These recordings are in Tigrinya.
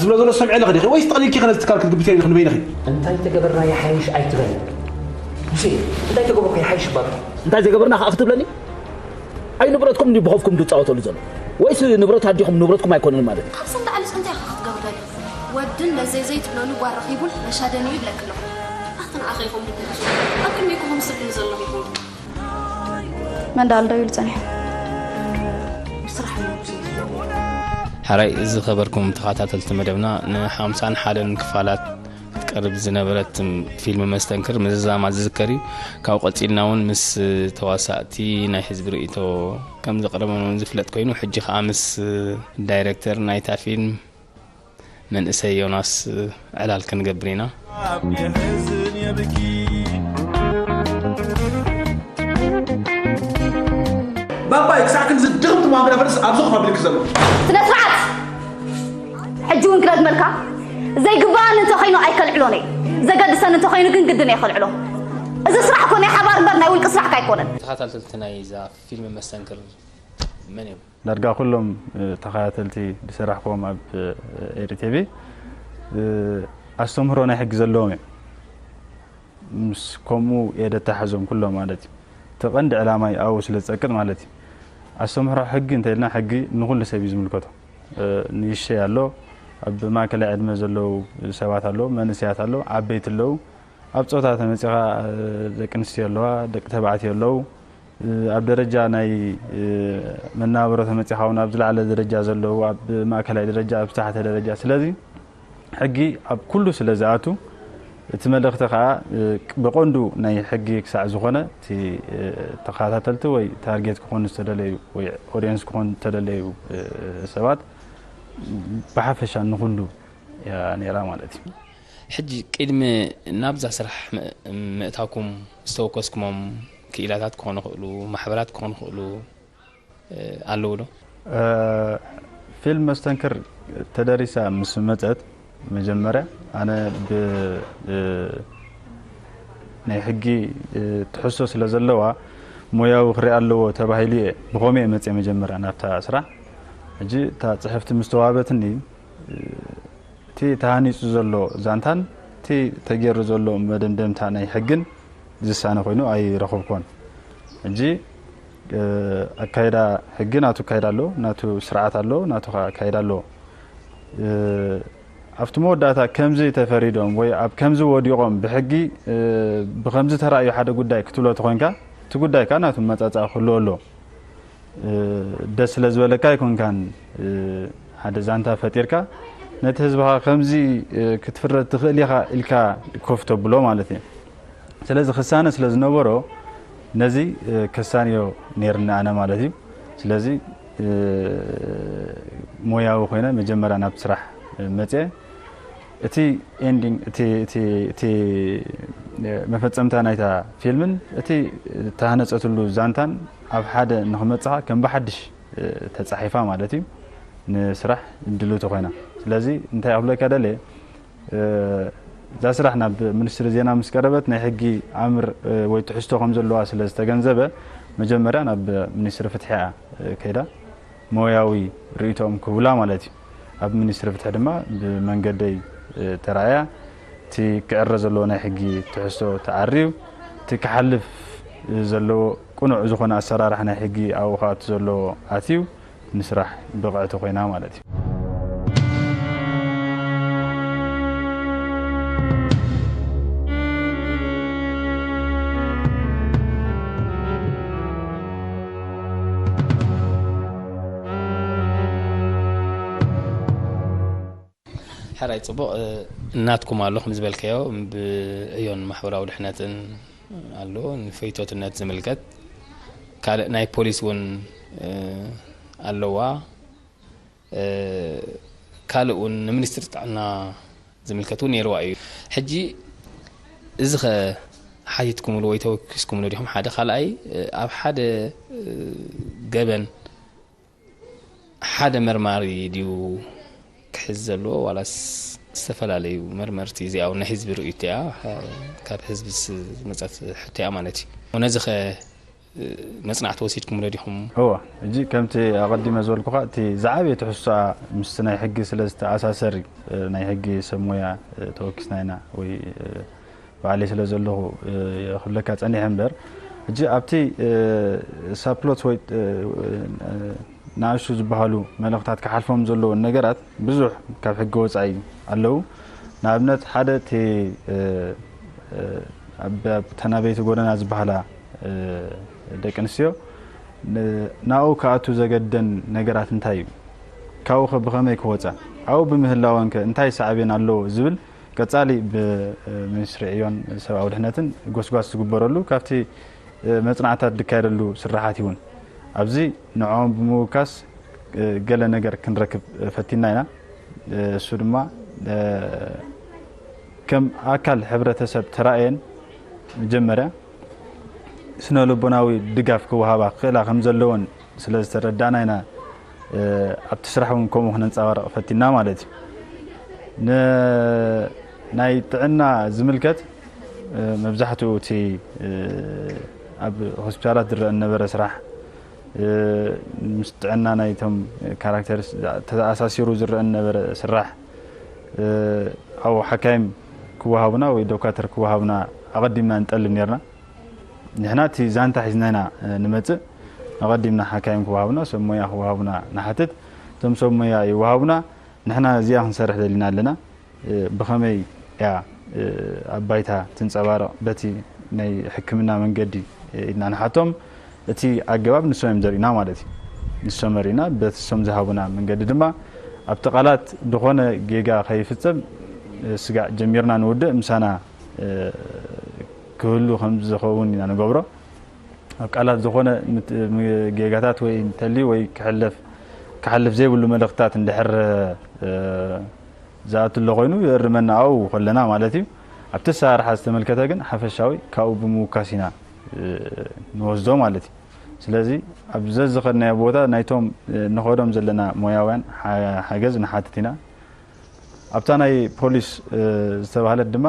ዝብሎ ዘሎ ሰምዐ ኣለኺ ዲኺ? ወይስ ጠቕሊልኪ ከ ነዚ ትካል ክትግብትዮ ኢኺ ንበይንኺ? እንታይ ተገበርና ይሓይሽ ኣይትበል ሙሴ። እንታይ ተገበርኩ ይሓይሽ እባ። እንታይ ዘይገበርና ከዓ ክትብለኒ? ኣይ ንብረትኩም እንዲ ብኸፍኩም ዝፃወተሉ ዘሎ ወይስ ንብረት ኣዲኹም ንብረትኩም ኣይኮነን ማለት እዩ? ካብ ሰንዳዕልስ እንታይ ኢኻ ክትገብር ደሊ? ወድን ለዘይ ዘይትብለሉ ጓል ረኺቡን ነሻደን እዩ ይብለኪ ኣለኹ። ኣኽቲ ንዓኺ ኢኹም ድብልጹ ኣብ ቅድሚኩ ከምስልኒ ዘለኹ ኢኹም። መን ደኣ ኣሎ ደው ኢሉ ጸኒሑ። ሕራይ ዝኸበርኩም ተኸታተልቲ መደብና ንሓምሳን ሓደን ክፋላት ክትቀርብ ዝነበረት ፊልም መስተንክር ምዝዛማ ዝዝከር እዩ። ካብኡ ቀጺልና እውን ምስ ተዋሳእቲ ናይ ህዝቢ ርእይቶ ከም ዘቕረበን እውን ዝፍለጥ ኮይኑ ሕጂ ከዓ ምስ ዳይረክተር ናይታ ፊልም መንእሰይ ዮናስ ዕላል ክንገብር ኢና። ባባይ ክሳዕ ክንዚ ድርብ ትማምረ ፈርስ ኣብዚ ኮፍ ኣቢልክ ዘሎ ስነ ስርዓት! ሕጂ እውን ክደግመልካ ዘይግባኣኒ እንተኾይኑ ኣይከልዕሎን እየ። ዘገድሰኒ እንተኾይኑ ግን ግድን እየ ከልዕሎ። እዚ ስራሕ እኮ ናይ ሓባር እምበር ናይ ውልቂ ስራሕካ ኣይኮነን። ተኸታተልቲ ናይዛ ፊልም መስተንክር መን እዮም? ዳርጋ ኩሎም ተኸታተልቲ ዝሰራሕክዎም ኣብ ኤሪ ቲቪ ኣስተምህሮ ናይ ሕጊ ዘለዎም እዮም። ምስ ከምኡ እየ ደተሓዞም ኩሎም ማለት እዩ። እቲ ቀንዲ ዕላማይ ኣብኡ ስለ ዝጸቅጥ ማለት እዩ። ኣስተምህሮ ሕጊ እንተኢልና ሕጊ ንኹሉ ሰብ እዩ ዝምልከቶ። ንእሽተይ ኣሎ፣ ኣብ ማእከላይ ዕድመ ዘለዉ ሰባት ኣለዉ፣ መንእሰያት ኣለዉ፣ ዓበይቲ ኣለዉ። ኣብ ጾታ ተመጺኻ ደቂ ኣንስትዮ ኣለዋ፣ ደቂ ተባዕትዮ ኣለዉ። ኣብ ደረጃ ናይ መናብሮ ተመጺኻ እውን ኣብ ዝለዓለ ደረጃ ዘለዉ፣ ኣብ ማእከላይ ደረጃ፣ ኣብ ዝተሓተ ደረጃ። ስለዚ ሕጊ ኣብ ኩሉ ስለ ዝኣቱ እቲ መልእኽቲ ከዓ ብቐንዱ ናይ ሕጊ ክሳዕ ዝኾነ እቲ ተኸታተልቲ ወይ ታርጌት ክኾኑ ዝተደለዩ ወይ ኦድየንስ ክኾኑ ዝተደለዩ ሰባት ብሓፈሻ ንኹሉ እያ ነይራ ማለት እዩ። ሕጂ ቅድሚ ናብዛ ስራሕ ምእታውኩም ዝተወከስኩሞም ክኢላታት ክኾኑ ይኽእሉ፣ ማሕበራት ክኾኑ ይኽእሉ ኣለዉ ዶ? ፊልም መስተንክር ተደሪሳ ምስ መፀት መጀመርያ ኣነ ብ ናይ ሕጊ ትሕዝቶ ስለ ዘለዋ ሞያዊ ክሪኣ ኣለዎ ተባሂሉ እየ ብኸምኡ እየ መፅየ መጀመርያ ናብታ ስራሕ። ሕጂ እታ ፅሕፍቲ ምስ ተዋህበትኒ እቲ ተሃኒፁ ዘሎ ዛንታን እቲ ተገይሩ ዘሎ መደምደምታ ናይ ሕግን ዝሳነ ኮይኑ ኣይረኸብኩዎን። ሕጂ ኣካይዳ ሕጊ ናቱ ኣካይዳ ኣለዎ፣ ናቱ ስርዓት ኣለዎ፣ ናቱ ከዓ ኣካይዳ ኣለዎ። ኣብቲ መወዳእታ ከምዚ ተፈሪዶም ወይ ኣብ ከምዚ ወዲቖም ብሕጊ ብከምዚ ተራእዩ ሓደ ጉዳይ ክትብሎ ተኾይንካ እቲ ጉዳይ ከዓ ናቱ መፃፅኣ ክህልዎ ኣለዎ። ደስ ስለ ዝበለካ ኣይኮንካን ሓደ ዛንታ ፈጢርካ ነቲ ህዝብኻ ከምዚ ክትፍረድ ትኽእል ኢኻ ኢልካ ኮፍ ተብሎ ማለት እዩ። ስለዚ ክሳነ ስለ ዝነበሮ ነዚ ከሳንዮ ነይርኒ ኣነ ማለት እዩ። ስለዚ ሞያዊ ኮይነ መጀመርያ ናብ ስራሕ መፅየ። እቲ ኤንዲንግ እቲ እቲ እቲ መፈጸምታ ናይታ ፊልምን እቲ ተሃነጸትሉ ዛንታን ኣብ ሓደ ንኽመጽኻ ከም ብሓድሽ ተጻሒፋ ማለት እዩ። ንስራሕ ድልውቲ ኮይና። ስለዚ እንታይ ክብለካ ደልየ፣ እዛ ስራሕ ናብ ሚኒስትሪ ዜና ምስ ቀረበት ናይ ሕጊ ኣምር ወይ ትሕዝቶ ከም ዘለዋ ስለ ዝተገንዘበ መጀመርያ ናብ ሚኒስትሪ ፍትሒ እያ ከይዳ። ሞያዊ ርእይቶኦም ክህቡላ ማለት እዩ። ኣብ ሚኒስትሪ ፍትሒ ድማ ብመንገደይ ተራእያ እቲ ክዕረ ዘለዎ ናይ ሕጊ ትሕዝቶ ተዓርዩ እቲ ክሓልፍ ዘለዎ ቅኑዕ ዝኾነ ኣሰራርሓ ናይ ሕጊ ኣብኡ ክኣቱ ዘለዎ ኣትዩ ንስራሕ ብቕዕቲ ኮይና ማለት እዩ። ሕራይ ጽቡቕ እናትኩም ኣሎ ከም ዝበልካዮ ብዕዮን ማሕበራዊ ድሕነትን ኣሎ ንፈይቶትነት ዝምልከት ካልእ ናይ ፖሊስ እውን ኣለዋ። ካልእ እውን ንሚኒስትሪ ጥዕና ዝምልከት እውን ነይርዋ እዩ። ሕጂ እዚ ኸ ሓቲትኩምሉ ወይ ተወኪስኩምሉ ዲኹም? ሓደ ካልኣይ ኣብ ሓደ ገበን ሓደ መርማሪ ድዩ ክሕዝ ዘለዎ ዋላስ ዝተፈላለዩ መርመርቲ? እዚኣ እውን ናይ ህዝቢ ርእይቶ እያ፣ ካብ ህዝቢ ዝመፀት ሕቶ እያ ማለት እዩ። ነዚ ኸ መጽናዕቲ ወሲድኩም ዶ ዲኹም? እዎ፣ ሕጂ ከምቲ ኣቐዲመ ዝበልኩኻ፣ እቲ ዝዓበየ ትሕዝቶኣ ምስቲ ናይ ሕጊ ስለ ዝተኣሳሰር እዩ። ናይ ሕጊ ሰብ ሞያ ተወኪስና ኢና ወይ ባዕለይ ስለ ዘለኹ ክብለካ ጸኒሐ እምበር፣ ሕጂ ኣብቲ ሳፕሎት ወይ ንኣሽቱ ዝበሃሉ መልእኽታት ክሓልፎም ዘለዎም ነገራት ብዙሕ ካብ ሕጊ ወጻኢ ኣለዉ። ንኣብነት ሓደ እቲ ኣብ ተናበይቲ ጎደና ዝበሃላ ደቂ ኣንስትዮ ናብኡ ክኣቱ ዘገደን ነገራት እንታይ እዩ? ካብኡ ከ ብኸመይ ክወፃ? ኣብኡ ብምህላወን ከ እንታይ ሳዕቤን ኣለዎ ዝብል ቀፃሊ ብሚኒስትሪ ዕዮን ሰብኣዊ ድሕነትን ጎስጓስ ዝግበረሉ ካብቲ መፅናዕታት ዝካየደሉ ስራሓት ይውን ኣብዚ ንዕኦም ብምውካስ ገለ ነገር ክንረክብ ፈቲና ኢና። እሱ ድማ ከም ኣካል ሕብረተሰብ ተራእየን መጀመርያ ስነ ልቦናዊ ድጋፍ ክወሃባ ክኽእላ ከም ዘለወን ስለ ዝተረዳእና ኢና ኣብቲ ስራሕ እውን ከምኡ ክነንፀባርቕ ፈቲና ማለት እዩ። ናይ ጥዕና ዝምልከት መብዛሕትኡ እቲ ኣብ ሆስፒታላት ዝረአ ነበረ ስራሕ ምስ ጥዕና ናይቶም ካራክተርስ ተኣሳሲሩ ዝረአ ነበረ ስራሕ ኣብ ሓካይም ክወሃቡና ወይ ዶካተር ክወሃቡና ኣቐዲምና ንጠልብ ነርና። ንሕና እቲ ዛንታ ሒዝና ኢና ንመፅእ። ኣቐዲምና ሓካይም ክወሃቡና፣ ሰብ ሞያ ክወሃቡና ንሓትት። እቶም ሰብ ሞያ ይወሃቡና። ንሕና እዚኣ ክንሰርሕ ደሊና ኣለና። ብኸመይ እያ ኣብ ባይታ ትንፀባረቕ በቲ ናይ ሕክምና መንገዲ ኢልና ንሓቶም። እቲ ኣገባብ ንሶም እዮም ዘርእና ማለት እዩ። ንሶም ኣርእና፣ በቲ ንሶም ዝሃቡና መንገዲ ድማ ኣብቲ ቃላት ዝኾነ ጌጋ ከይፍፀም ስጋዕ ጀሚርና ንውድእ ምሳና ክህሉ ከም ዝኸውን ኢና ንገብሮ። ኣብ ቃላት ዝኾነ ጌጋታት ወይ እንተልዩ ወይ ክሕለፍ ክሓልፍ ዘይብሉ መልእኽትታት እንድሕር ዝኣቱ ኣሎ ኮይኑ የእርመና ኣብኡ ከለና ማለት እዩ። ኣብቲ ኣሰራርሓ ዝተመልከተ ግን ሓፈሻዊ ካብኡ ብምውካስ ኢና ንወስዶ ማለት እዩ። ስለዚ ኣብ ዘዝኸድናዮ ቦታ ናይቶም ንኸዶም ዘለና ሞያውያን ሓገዝ ንሓትት ኢና። ኣብታ ናይ ፖሊስ ዝተባህለት ድማ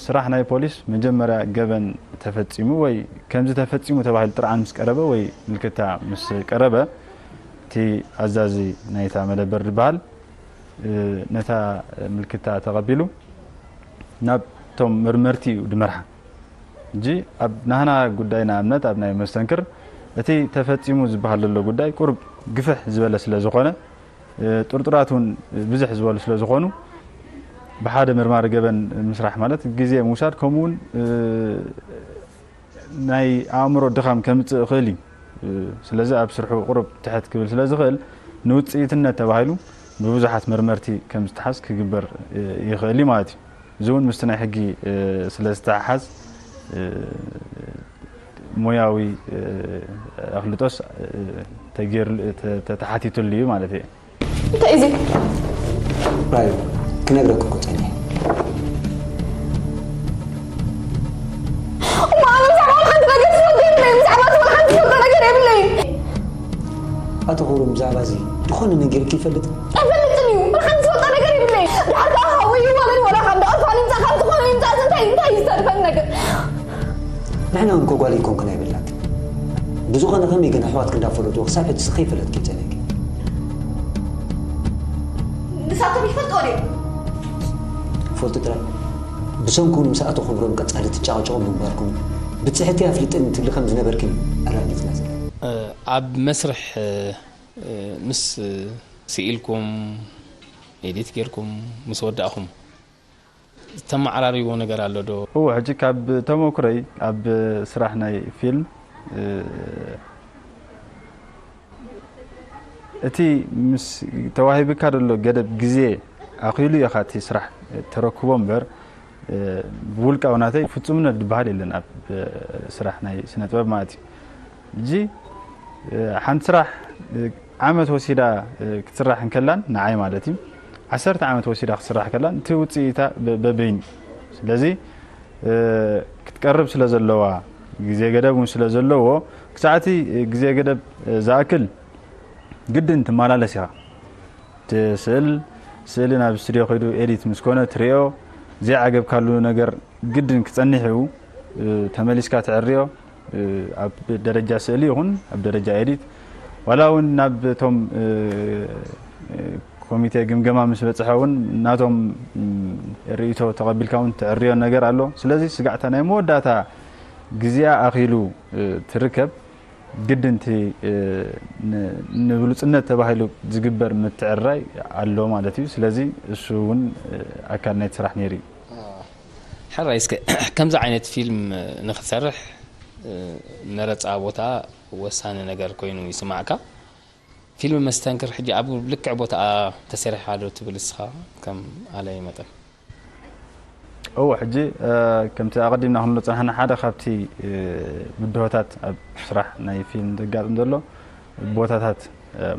ስራሕ ናይ ፖሊስ መጀመርያ ገበን ተፈፂሙ ወይ ከምዚ ተፈፂሙ ተባሂሉ ጥርዓን ምስ ቀረበ ወይ ምልክታ ምስ ቀረበ እቲ ኣዛዚ ናይታ መደበር ዝበሃል ነታ ምልክታ ተቐቢሉ ናብቶም መርመርቲ እዩ ድመርሓ። ሕጂ ኣብ ናህና ጉዳይ ንኣብነት ኣብ ናይ መስተንክር እቲ ተፈፂሙ ዝበሃል ዘሎ ጉዳይ ቁሩብ ግፍሕ ዝበለ ስለ ዝኾነ ጥርጡራት እውን ብዝሕ ዝበሉ ስለ ዝኾኑ ብሓደ መርማሪ ገበን ምስራሕ ማለት ግዜ ምውሳድ ከምኡ እውን ናይ ኣእምሮ ድኻም ከምፅእ ይኽእል እዩ። ስለዚ ኣብ ስርሑ ቁሩብ ትሕት ክብል ስለ ዝኽእል ንውፅኢትነት ተባሂሉ ብብዙሓት መርመርቲ ከም ዝተሓዝ ክግበር ይኽእል እዩ ማለት እዩ። እዚ እውን ምስቲ ናይ ሕጊ ስለ ዝተሓሓዝ ሞያዊ ኣፍልጦስ ተሓቲቱሉ እዩ ማለት እዩ። እንታይ እዚ? ራዩ ክነግረክ እኮ ጸኒሐ። እሞ ኣነ ብዛዕባ ሓንቲ ነገር ዝፈልጦ የብለይን፣ ብዛዕባ እቲ ሓንቲ ዝፈልጦ ነገር የብለይን። ኣቶ ክብሮም ብዛዕባ እዚ ዝኾነ ነጊርክ ይፈልጥ? ኣይፈልጥን እዩ፣ ሓንቲ ዝፈልጦ ነገር የብለይን። ድሓር ከኣ ካብኡ ይዋለድ ወላ ካብ ደቐፋን ይምጻእ ካብ ዝኾነ ይምጻእ እንታይ እንታይ ይስተርፈን ነገር? ንሕና እውን ኮጓሊ ይኮንክን ኣይብልናን። ብዝኾነ ከመይ ግን ኣሕዋትክ እንዳፈለጥዎ ክሳብ ሕጂ ስኸ ይፈለጥክ ይጸኒሕክ? ንሳቶም ይፈልጥዎ ድዮም? ፈልጡ ጥራይ ብሰንኩ ምስ ኣቶ ክብሮም ቀጻሊ ትጫቐጨቑ ብምንባርኩም ብጽሕቲ ኣፍሊጥን ትብሊ ከም ዝነበርክን ኣረጋጊጽና ዘለና። ኣብ መስርሕ ምስ ስኢልኩም ኤዲት ጌርኩም ምስ ወዳእኹም ዝተመዓራርይዎ ነገር ኣሎ ዶ? እወ፣ ሕጂ ካብ ተመኩረይ ኣብ ስራሕ ናይ ፊልም እቲ ምስ ተዋሂብካ ዘሎ ገደብ ግዜ ኣኺሉ ኢኻ እቲ ስራሕ ተረክቦ እምበር ብውልቃዊ ናተይ ፍጹምነት ዝበሃል የለን ኣብ ስራሕ ናይ ስነ ጥበብ ማለት እዩ። ሕጂ ሓንቲ ስራሕ ዓመት ወሲዳ ክትስራሕ እንከላን ንዓይ ማለት እዩ ዓሰርተ ዓመት ወሲዳ ክትስራሕ ከላን እቲ ውፅኢታ በበይን ስለዚ ክትቀርብ ስለ ዘለዋ ግዜ ገደብ እውን ስለ ዘለዎ ክሳዕቲ ግዜ ገደብ ዝኣክል ግድን ትመላለስ ኢኻ ትስእል ስእሊ ናብ ስቱዲዮ ከይዱ ኤዲት ምስ ኮነ ትሪኦ ዘይዓገብካሉ ነገር ግድን ክፀኒሕ እዩ ተመሊስካ ትዕርዮ ኣብ ደረጃ ስእሊ ይኹን ኣብ ደረጃ ኤዲት ዋላ እውን ናብ እቶም ኮሚቴ ግምገማ ምስ በፅሐ እውን ናቶም ርእይቶ ተቐቢልካ እውን ትዕርዮ ነገር ኣሎ። ስለዚ ስጋዕታ ናይ መወዳእታ ግዜኣ ኣኺሉ ትርከብ ግድንቲ ንብሉፅነት ተባሂሉ ዝግበር ምትዕራይ ኣሎ ማለት እዩ። ስለዚ እሱ እውን ኣካል ናይቲ ስራሕ ነይሩ እዩ። ሕራይ እስከ ከምዚ ዓይነት ፊልም ንክትሰርሕ መረፃ ቦታ ወሳኒ ነገር ኮይኑ ይስማዕካ። ፊልም መስተንክር ሕጂ ኣብ ልክዕ ቦታኣ ተሰሪሓ ዶ ትብል እስኻ ከም ኣለይ መጠን? እዎ ሕጂ ከምቲ ኣቐዲምና ክንብሎ ዝፀናሕና ሓደ ካብቲ ብድሆታት ኣብ ስራሕ ናይ ፊልም ዘጋጥም ዘሎ ቦታታት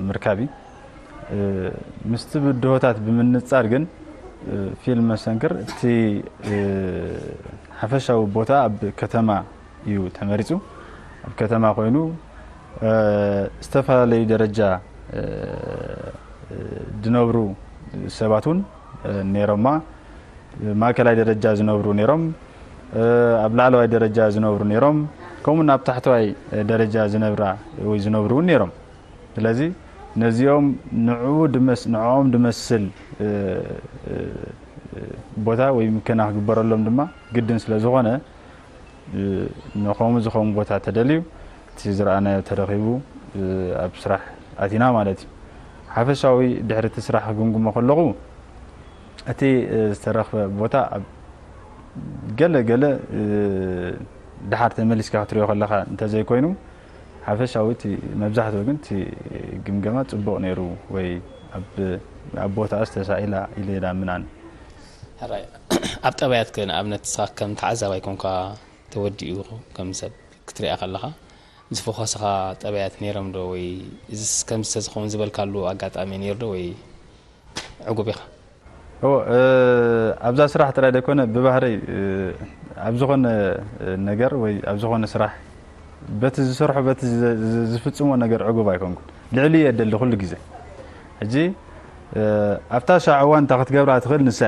ምርካብ እዩ። ምስቲ ብድሆታት ብምንፃር ግን ፊልም መስተንክር እቲ ሓፈሻዊ ቦታ ኣብ ከተማ እዩ ተመሪፁ። ኣብ ከተማ ኮይኑ ዝተፈላለዩ ደረጃ ዝነብሩ ሰባት እውን ነይሮማ። ማእከላይ ደረጃ ዝነብሩ ነይሮም፣ ኣብ ላዕለዋይ ደረጃ ዝነብሩ ነይሮም፣ ከምኡ ኣብ ታሕተዋይ ደረጃ ዝነብራ ወይ ዝነብሩ እውን ነይሮም። ስለዚ ነዚኦም ንዕኡ ድመስ ንዕኦም ድመስል ቦታ ወይ ምከና ክግበረሎም ድማ ግድን ስለ ዝኾነ ንኸምኡ ዝኸውን ቦታ ተደልዩ እቲ ዝረኣናዮ ተረኺቡ ኣብ ስራሕ ኣቲና ማለት እዩ። ሓፈሻዊ ድሕሪ እቲ ስራሕ ክግምግሞ ከለኹ እቲ ዝተረኽበ ቦታ ኣብ ገለ ገለ ድሓር ተመሊስካ ክትሪኦ ከለኻ እንተዘይኮይኑ ሓፈሻዊ እቲ መብዛሕትኡ ግን እቲ ግምገማ ፅቡቕ ነይሩ ወይ ኣብ ቦታኣስ ተሳኢላ ኢለ ይዳምናን። ሕራይ ኣብ ጠባያት ከ ንኣብነት ንስኻ ከም ተዓዛባይ ኮንካ ተወዲኡ ከም ሰብ ክትሪኣ ከለኻ ዝፈኾስኻ ጠባያት ነይሮም ዶ ወይ እዚስ ከምዚ ተዝኸውን ዝበልካሉ ኣጋጣሚ ነይሩ ዶ ወይ ዕጉብ ኢኻ? እዎ ኣብዛ ስራሕ ጥራይ ደይኮነ ብባህረይ ኣብ ዝኾነ ነገር ወይ ኣብ ዝኾነ ስራሕ በቲ ዝሰርሖ በቲ ዝፍፅሞ ነገር ዕጉብ ኣይኮንኩን። ልዕሊ እየ ደሊ ኩሉ ግዜ። ሕጂ ኣብታ ሻዕ እዋን እንታ ክትገብራ ትኽእል ንሳ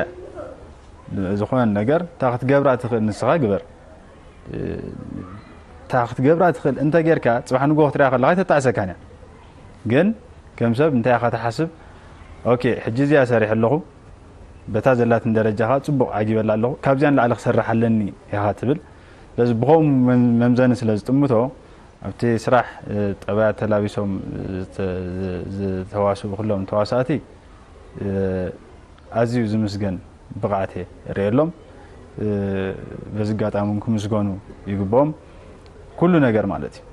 ዝኾነ ነገር እንታ ክትገብራ ትኽእል ንስኻ ግበር። እታ ክትገብራ ትኽእል እንተ ጌርካ ፅባሕ ንጎ ክትሪኣ ከለኻ ኣይተጣዕሰካን እያ። ግን ከም ሰብ እንታይ ኢኻ ትሓስብ? ኦኬ ሕጂ እዚኣ ሰሪሕ ኣለኹ በታ ዘላትን ደረጃ ከዓ ፅቡቕ ዓጊበላ ኣለኹ ካብዚኣ ንላዕሊ ክሰርሕ ኣለኒ ኢኻ ትብል። ስለዚ ብኸምኡ መምዘኒ ስለ ዝጥምቶ ኣብቲ ስራሕ ጠባያት ተላቢሶም ዝተዋስኡ ኩሎም ተዋሳእቲ ኣዝዩ ዝምስገን ብቕዓት እየ ርእየሎም። በዚ ኣጋጣሚ እውን ክምስገኑ ይግብኦም። ኩሉ ነገር ማለት እዩ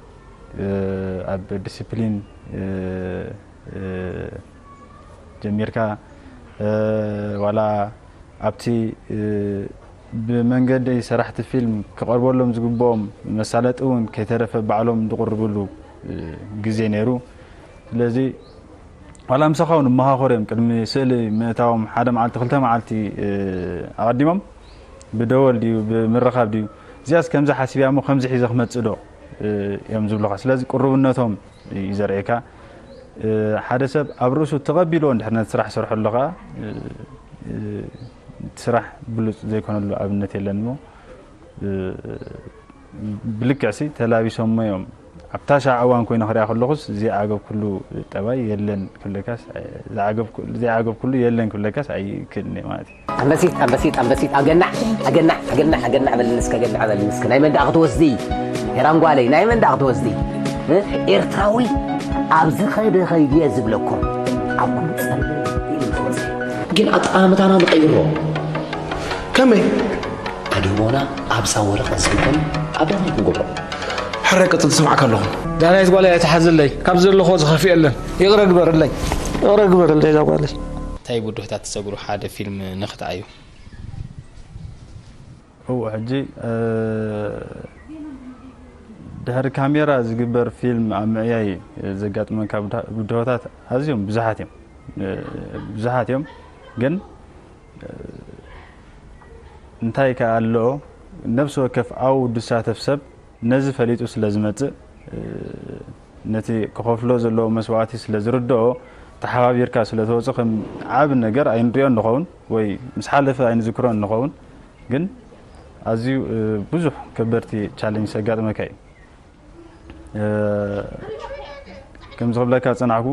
ኣብ ዲሲፕሊን ጀሚርካ ዋላ ኣብቲ ብመንገዲ ሰራሕቲ ፊልም ክቐርበሎም ዝግብኦም መሳለጢ እውን ከይተረፈ ባዕሎም ዝቕርብሉ ግዜ ነይሩ። ስለዚ ዋላ ምሳኻ እውን ይመኻኸሩ እዮም። ቅድሚ ስእሊ ምእታዎም ሓደ መዓልቲ ክልተ መዓልቲ ኣቐዲሞም ብደወል ድዩ ብምርኻብ ድዩ እዚኣስ ከምዚ ሓሲብያ እሞ ከምዚ ሒዘ ክመፅእ ዶ እዮም ዝብሉኻ። ስለዚ ቅሩብነቶም እዩ ዘርእየካ። ሓደ ሰብ ኣብ ርእሱ ተቐቢልዎ እንድሕር ነቲ ስራሕ ሰርሖ ኣሎ ከዓ እቲ ስራሕ ብሉፅ ዘይኮነሉ ኣብነት የለን እሞ ብልክዕሲ ተላቢሶሞ እዮም። ኣብታ ሻዕ እዋን ኮይነ ክሪኣ ከለኹስ ዘይዓገብኩሉ ጠባይ የለን ክብለካስ ዘይዓገብኩሉ የለን ክብለካስ ኣይክእልን እየ ማለት እዩ። ኣንበሲት ኣንበሲት ኣንበሲት ኣገናዕ ኣገናዕ ኣገናዕ ኣገናዕ በልኒ እስከ ኣገናዕ በልኒ እስከ ናይ መን ደኣ ክትወስዲ ሄራን ጓለይ ናይ መን ደኣ ክትወስዲ እ? ኤርትራዊ ኣብ ዝኸደ ኸይድየ ዝብለኩም ኣብ ኩሉ ጸልም ኢሉ ዝወፀ ግን ኣጠማምታና ንቐይሮ ከመይ ኣድህቦና ኣብዛ ወረቐት ዘይኮነ ኣብ ዳና ክንገብሮ ሕራይ ቀጽል ዝሰምዓካ ኣለኹ። ዳናይት ጓለይ ኣይትሓዝለይ ካብ ዘለኹ ዝኸፍእ የለን ይቕረ ግበርለይ ይቕረ ግበርለይ እዛ ጓለይ እንታይ ብድሆታት ትሰግሩ ሓደ ፊልም ንኽትዓዩ እዎ ሕጂ ድሕሪ ካሜራ ዝግበር ፊልም ኣብ ምዕያይ ዘጋጥመካ ብድሆታት ኣዝዮም ብዙሓት እዮም ብዙሓት እዮም ግን እንታይ ከኣ ኣሎ ነብሲ ወከፍ ኣብኡ ዝሳተፍ ሰብ ነዚ ፈሊጡ ስለ ዝመጽእ ነቲ ክኸፍሎ ዘለዎ መስዋእቲ ስለ ዝርድኦ ተሓባቢርካ ስለ ተወጽእ ከም ዓቢ ነገር ኣይንሪኦ ንኸውን ወይ ምስ ሓለፈ ኣይንዝክሮን ንኸውን ግን ኣዝዩ ብዙሕ ከበድቲ ቻለንጅ ዘጋጥመካ እዩ። ከምዚ ክብለካ ዝጸናሕኩ፣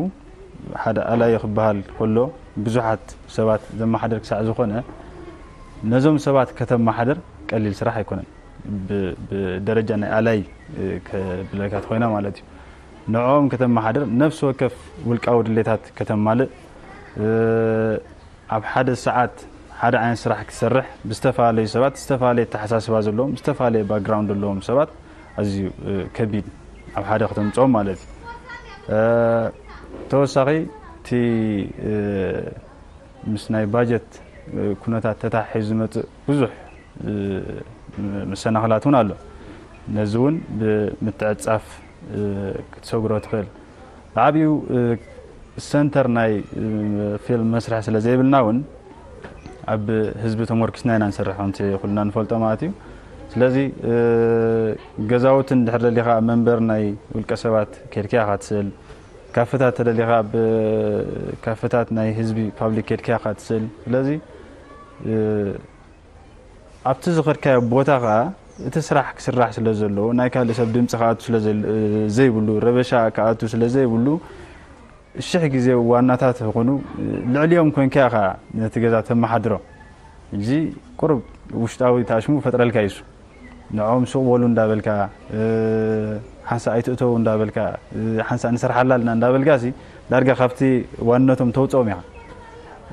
ሓደ ኣላይ ክበሃል ከሎ ብዙሓት ሰባት ዘመሓድር ክሳዕ ዝኾነ፣ ነዞም ሰባት ከተመሓድር ቀሊል ስራሕ ኣይኮነን። ብ- ብደረጃ ናይ ኣላይ ክብለካ ተኾይና ማለት እዩ። ንዕኦም ከተመሓድር፣ ነፍሲ ወከፍ ውልቃዊ ድሌታት ከተማልእ፣ ኣብ ሓደ ሰዓት ሓደ ዓይነት ስራሕ ክትሰርሕ፣ ብዝተፈላለዩ ሰባት፣ ዝተፈላለየ ኣተሓሳስባ ዘለዎም፣ ዝተፈላለየ ባክግራውንድ ዘለዎም ሰባት፣ ኣዝዩ ከቢድ፣ ኣብ ሓደ ከተምፅኦም ማለት እዩ። ተወሳኺ እቲ ምስ ናይ ባጀት ኩነታት ተታሒዙ ዝመፅእ ብዙሕ መሰናኽላት እውን ኣሎ። ነዚ እውን ብምትዕፃፍ ክትሰግሮ ትኽእል። ብዓብዩ ሰንተር ናይ ፊልም መስርሒ ስለ ዘይብልና እውን ኣብ ህዝቢ ተመርኪስና ኢና ንሰርሕ፣ ከምቲ ኩልና ንፈልጦ ማለት እዩ። ስለዚ ገዛውቲ እንድሕር ደሊኻ፣ ኣብ መንበር ናይ ውልቀ ሰባት ከድካ ኢኻ ትስእል። ካፈታት ተደሊኻ፣ ኣብ ካፈታት ናይ ህዝቢ ፓብሊክ ከድካ ኢኻ ትስእል። ስለዚ ኣብቲ ዝኸድካዮ ቦታ ኸኣ እቲ ስራሕ ክስራሕ ስለ ዘለዎ፣ ናይ ካልእ ሰብ ድምጺ ክኣቱ ስለ ዘል- ዘይብሉ፣ ረበሻ ክኣቱ ስለ ዘይብሉ፣ ሽሕ ግዜ ዋናታት ይኹኑ ልዕሊኦም ኮንካ ኢኻ ነቲ ገዛ ተመሓድሮ። እዚ ቁሩብ ውሽጣዊ ታሽሙ ፈጥረልካ እዩ እሱ። ንዕኦም ሱቕ በሉ እንዳበልካ፣ ሓንሳእ ኣይትእተው እንዳበልካ፣ ሓንሳእ ንሰርሓላ ኣለና እንዳበልካ ሲ ዳርጋ ካብቲ ዋንነቶም ተውፅኦም ኢኻ።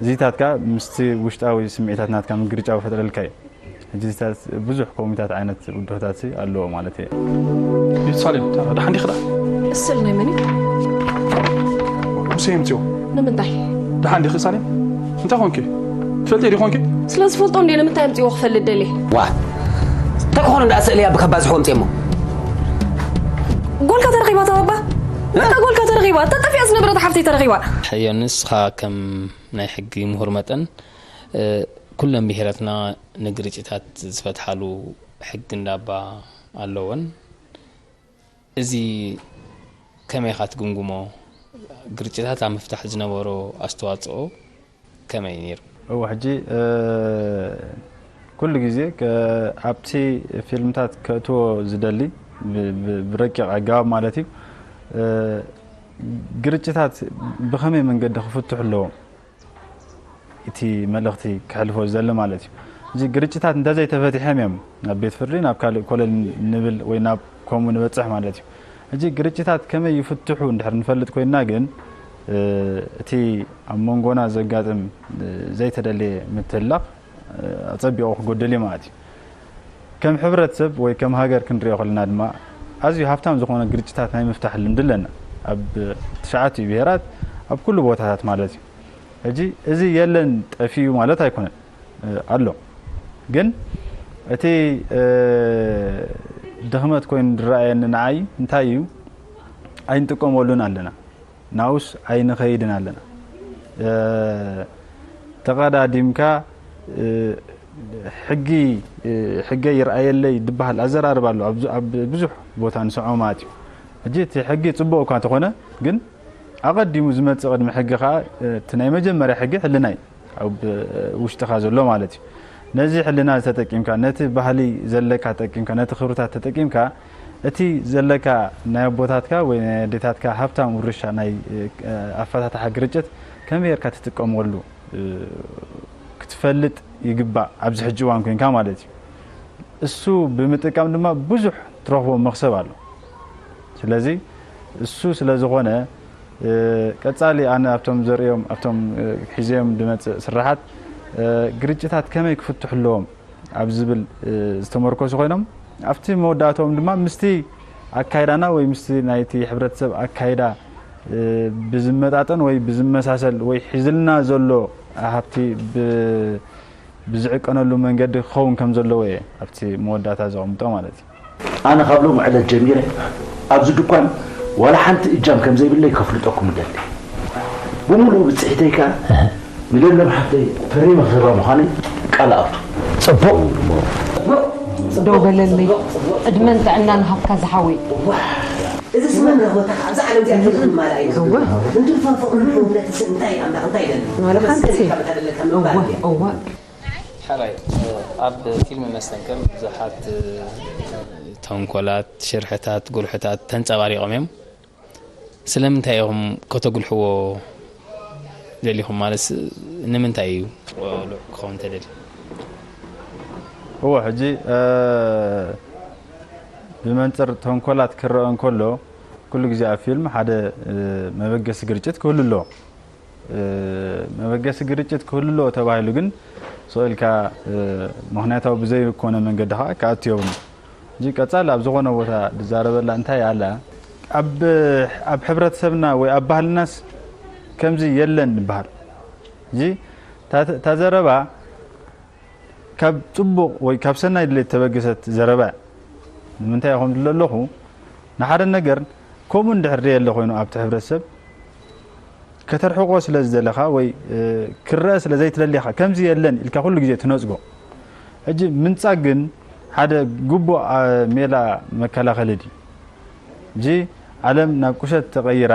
እዚታትካ ምስቲ ውሽጣዊ ስምዒታት ናትካ ምግርጫው ፈጥረልካ እዩ። ሕጂ እዚታት ብዙሕ ኮሚታት ዓይነት ውድሆታት ሲ ኣለዎ ማለት እዩ። ቤት ሳሌም ደሓን ዲኺ ደኣ? እስል ናይ መን እዩ? ሙሴ የምፅኦ። ንምንታይ? ደሓን ዲኺ ሳሌም? እንታይ ኾንኪ? ትፈልጢ ዲኾንኪ? ስለ ዝፈልጦ እንዴ ንምንታይ ኣምፅዎ ክፈልጥ ደልየ? ዋ እንታይ ክኾኑ ደኣ ስእሊ ኣብ ከባዝሕዎ ኣምፅኦሞ? ጎልካ ተረኺባ ተባባ? እታ ጎልካ ተረኺባ? እታ ጠፊኣ ዝነበረት ሓፍተይ ተረኺባ? ሕዮ ንስኻ ከም ናይ ሕጊ ምሁር መጠን ኩለን ብሄራትና ንግርጭታት ዝፈትሓሉ ሕጊ እንዳባ ኣለወን። እዚ ከመይ ኢኻ ትግምግሞ? ግርጭታት ኣብ ምፍታሕ ዝነበሮ ኣስተዋፅኦ ከመይ ነይሩ? እወ ሕጂ ኩሉ ግዜ ኣብቲ ፊልምታት ከእትዎ ዝደሊ ብረቂቕ ኣገባብ ማለት እዩ ግርጭታት ብኸመይ መንገዲ ክፍትሑ ኣለዎም እቲ መልእኽቲ ክሕልፎ ዝደሊ ማለት እዩ። እዚ ግርጭታት እንተዘይተፈቲሖም እዮም ናብ ቤት ፍርዲ ናብ ካልእ ኮለል ንብል ወይ ናብ ከምኡ ንበፅሕ ማለት እዩ። ሕጂ ግርጭታት ከመይ ይፍትሑ እንድሕር ንፈልጥ ኮይንና ግን እቲ ኣብ መንጎና ዘጋጥም ዘይተደለየ ምትህልላኽ ኣፀቢቑ ክጎድል እዩ ማለት እዩ። ከም ሕብረተሰብ ወይ ከም ሃገር ክንሪኦ ከለና ድማ ኣዝዩ ሃብታም ዝኾነ ግርጭታት ናይ ምፍታሕ ልምዲ ኣለና። ኣብ ትሽዓቲኡ ብሄራት ኣብ ኩሉ ቦታታት ማለት እዩ። ሕጂ እዚ የለን ጠፊኡ ማለት ኣይኮነን ኣሎ። ግን እቲ ድኽመት ኮይኑ ዝረኣየኒ ንዓይ እንታይ እዩ ኣይንጥቀመሉን ኣለና። ናብኡስ ኣይንኸይድን ኣለና። ተቐዳዲምካ ሕጊ ሕገ ይርኣየለይ ዝበሃል ኣዘራርባ ኣሎ ኣብ ብዙሕ ቦታ ንስምዖ ማለት እዩ። ሕጂ እቲ ሕጊ ፅቡቕ እኳ እንተኾነ ግን ኣቐዲሙ ዝመፅእ ቅድሚ ሕጊ ከዓ እቲ ናይ መጀመርያ ሕጊ ሕልና እዩ ኣብ ውሽጥኻ ዘሎ ማለት እዩ። ነዚ ሕልና ተጠቂምካ ነቲ ባህሊ ዘለካ ተጠቂምካ ነቲ ክብርታት ተጠቂምካ እቲ ዘለካ ናይ ኣቦታትካ ወይ ናይ ኣዴታትካ ሃብታም ውርሻ ናይ ኣፈታትሓ ግርጭት ከመይ ጌርካ ትጥቀመሉ ክትፈልጥ ይግባእ ኣብዚ ሕጂ እዋን ኮይንካ ማለት እዩ። እሱ ብምጥቃም ድማ ብዙሕ ትረኽቦ መኽሰብ ኣሎ። ስለዚ እሱ ስለ ዝኾነ ቀፃሊ ኣነ ኣብቶም ዘርእዮም ኣብቶም ሒዘዮም ዝመፅእ ስራሓት ግርጭታት ከመይ ክፍትሑ ኣለዎም ኣብ ዝብል ዝተመርኮሱ ኮይኖም ኣብቲ መወዳእትኦም ድማ ምስቲ ኣካይዳና ወይ ምስቲ ናይቲ ሕብረተሰብ ኣካይዳ ብዝመጣጠን ወይ ብዝመሳሰል ወይ ሒዝልና ዘሎ ሃብቲ ብዝዕቀነሉ መንገዲ ክኸውን ከም ዘለዎ እየ ኣብቲ መወዳእታ ዘቐምጦ ማለት እዩ። ኣነ ካብ ሎሚ ዕለት ጀሚረ ኣብዚ ድኳን ዋላ ሓንቲ እጃም ከም ዘይብለይ ከፍልጠኩም እደሊ። ብምሉእ ብፅሒተይ ከኣ ንለምለም ሓፍተይ ፈሪመ ክህባ ምዃነይ ቃል እኣቱ። ፅቡቕ። ደው በለለይ። ዕድመን ጥዕናን ሃብካ ዝሓወይ። እዚ ስምን ረኽበታካ ኣብዛ ዓለም እዚኣ እንታይ ክማልኣ እዩ ዝግባእ? እንድፋ ፍቕሪ ንሕውነትስ እንታይ ኣምላኽ እንታይ ይደሊ? ዋላ ሓንቲ ተመስገን ኢልካ መታደለካ ምባል እወ እያ። እወ ኣብ ፊልም መስተንክር ብዙሓት ተንኮላት፣ ሽርሕታት፣ ጉልሕታት ተንጸባሪቖም እዮም። ስለምንታይ ኢኹም ከተጉልሕዎ ደሊኹም? ማለት ንምንታይ እዩ ክኸውን ተደልዩ? እዎ ሕጂ ብመንፅር ተንኮላት ክረአ እንከሎ ኩሉ ግዜ ኣብ ፊልም ሓደ መበገሲ ግርጭት ክህሉ ኣለዎ። መበገሲ ግርጭት ክህሉ ኣለዎ ተባሂሉ ግን ስቕ ኢልካ ምኽንያታዊ ብዘይኮነ መንገዲ ከዓ ክኣቱ የብሉ። ሕጂ ቀፃሊ ኣብ ዝኾነ ቦታ ዝዛረበላ እንታይ ኣላ ኣብ ሕብረተሰብና ወይ ኣብ ባህልናስ ከምዚ የለን ንበሃል። ሕጂ እታ ዘረባ ካብ ፅቡቕ ወይ ካብ ሰናይ ድሌት ተበገሰት ዘረባ እያ። ንምንታይ ኢኹም ድለ ኣለኹ ንሓደ ነገር ከምኡ እንድሕር ደየለ ኮይኑ ኣብቲ ሕብረተሰብ ከተርሕቆ ስለ ዝደለኻ ወይ ክረአ ስለ ዘይትደሊኻ ከምዚ የለን ኢልካ ኩሉ ግዜ ትነፅጎ። ሕጂ ምንፃግ ግን ሓደ ግቡእ ሜላ መከላኸሊ ድዩ? ሕጂ ዓለም ናብ ቁሸት ተቐይራ